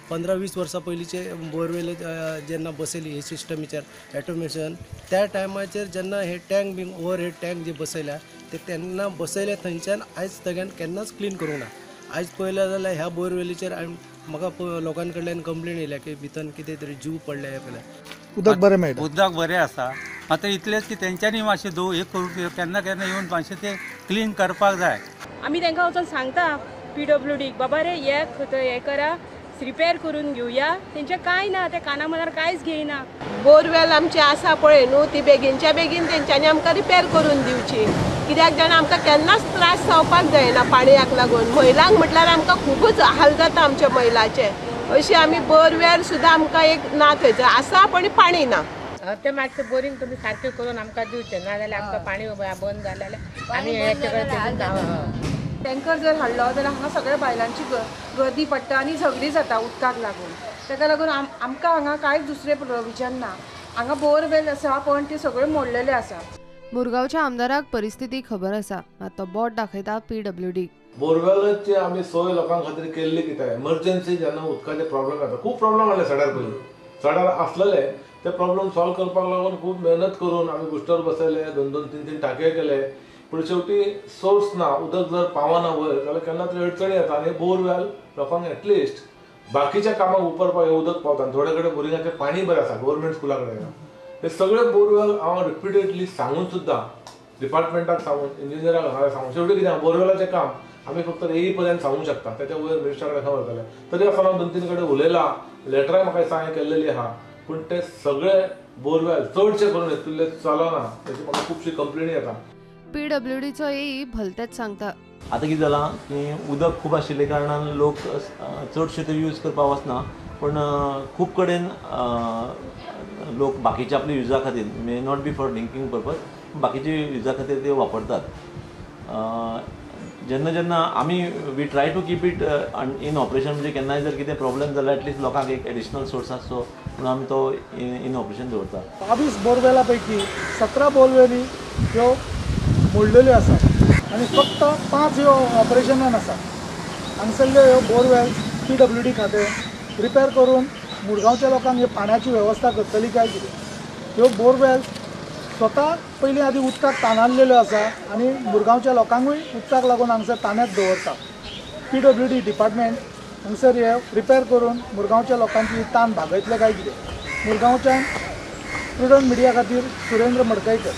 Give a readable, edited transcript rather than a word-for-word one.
15-20 वर्सां पयलींचे बोरवेल जेन्ना बसयली हे सिस्टमीचेर ऑटोमेशन त्या टायमाचेर जेन्ना हे टँक बीन ओवर हेड टँक जे बसयल्या ते तेन्ना बसयले थंयच्यान आयज तग्यान केन्नाच क्लीन करूंक ना. आयज पळयलें जाल्यार ह्या बोरवेलीचेर म्हाका लोकां कडल्यान कंप्लेन येयल्या की भितर कितें तरी जीव पडले हे पळय. उदक बरें मेळटा, उदक बरें आसा. आतां इतलेंच की तेंच्यांनी मातशें दो हे करून केन्ना केन्ना येवन मातशें तें क्लीन करपाक जाय. आमी तांकां वचून सांगता पीडब्ल्यूडीक, बाबा रे हे हें करा, रिपेर करून घेवया. तेंचें कांय ना, ते काना मनार कांयच घेयना. बोरवेल आमची आसा पळय न्हू, ती बेगीनच्या बेगीन तेंच्यांनी आमकां रिपेर करून दिवची. कित्याक जाणा आमकां केन्नाच त्रास जावपाक जायना पाणयाक लागून. महिलांक म्हटल्यार आमकां खुबूच हाल जाता आमच्या महिलाचे. अशी आमी बोरवेल सुद्दां आमकां एक ना, थंयसर आसा पण पाणी ना. ते मातशें बोरींग तुमी सारकें करून आमकां दिवचें, ना जाल्यार आमकां पाणी बंद जालें जाल्यार आमी हेचे कडेन. टँकर जर हाडलो जाल्यार हांगा सगळ्या बायलांची गर्दी पडटा आनी झगडी जाता उदकाक लागून. ताका लागून आमकां हांगा कांयच दुसरें प्रोविजन ना. हांगा बोरवेल आसा पण ते सगळे मोडलेले आसा. मुरगांवच्या आमदाराक परिस्थिती खबर आसा, मात तो बोट दाखयता पीडब्ल्यूडी. बोरवेलाची आमी सोय लोकां खातीर केल्ली कित्याक, एमर्जन्सी जेन्ना उदकाचे प्रॉब्लेम येता, खूब प्रॉब्लेम आसले सड्यार पयलीं, सड्यार आसलेले ते प्रॉब्लेम सॉल्व करपाक लागून खूब मेहनत करून आमी बुस्टर बसयले, 2-2, 3-3 टाकये केले. पूण शेवटी सोर्स ना, उदक जर पावना वयर जाल्यार केन्ना तरी अडचणी येता. आनी बोरवेल लोकांक एटलिस्ट बाकीच्या कामाक वापरपाक हें उदक पावता. आनी थोडे कडेन बोरिंगाचें पाणी बरें आसा, गव्हर्मेंट स्कुला कडेन. हे सगळे बोरवेल हांव रिपिटेडली सांगून सुद्दां डिपार्टमेंटाक सांगून, इंजिनियराक हांगा सांगून, शेवटी कितें बोरवेलाचें काम आमी फक्त एई पर्यंत सांगूंक शकता, त्याच्या वयर मिनिस्टरा कडेन खबर जालें. तरी आसतना हांव 2-3 कडेन उलयलां, लेटरां म्हाका दिसता हांवें केल्लेली आहा. पूण ते सगळे बोरवेल चडशे करून हितूंतले चलना, तेची म्हाका खुबशी कंप्लेनी येता. पीडब्ल्यूडीचो एई भलतेच सांगता. आतां कितें जालां की उदक खूब आशिल्ले कारणान लोक चडशे ते यूज करपाक वचना, पूण खूब कडेन लोक बाकीच्या आपल्या युजा खातीर, may not be for drinking purpose, बाकीच्या युजा खातीर ते वापरतात. जेन्ना जेन्ना आमी we try to keep it in operation, म्हणजे केन्नाय जर कितें प्रॉब्लेम जाल्यार एटलिस्ट लोकांक एक एडिशनल सोर्स आसचो म्हणून आमी तो इन ऑपरेशन दवरता. 22 बोरवेला पैकी 17 बोरवेली ह्यो मोडलेल्यो आसात आनी फक्त 5 ह्यो ऑपरेशनान आसात. हांगसरल्यो ह्यो बोरवेल पीडब्ल्यूडी खातें रिपेर करून मुरगांवच्या लोकांक हे पाण्याची वेवस्था करतली काय कितें. ह्यो बोरवेल स्वता पयलीं आदी उदकाक ताणाल्लेल्यो आसा आनी मुरगांवच्या लोकांकूय उदकाक लागून हांगसर ताण्यात दवरता. पीडब्ल्यूडी डिपार्टमेंट हांगसर हे रिपेर करून मुरगांवच्या लोकांची ताण भागयतले काय कितें. मुरगांवच्यान प्रुडंट मिडिया खातीर सुरेंद्र मडकयकर.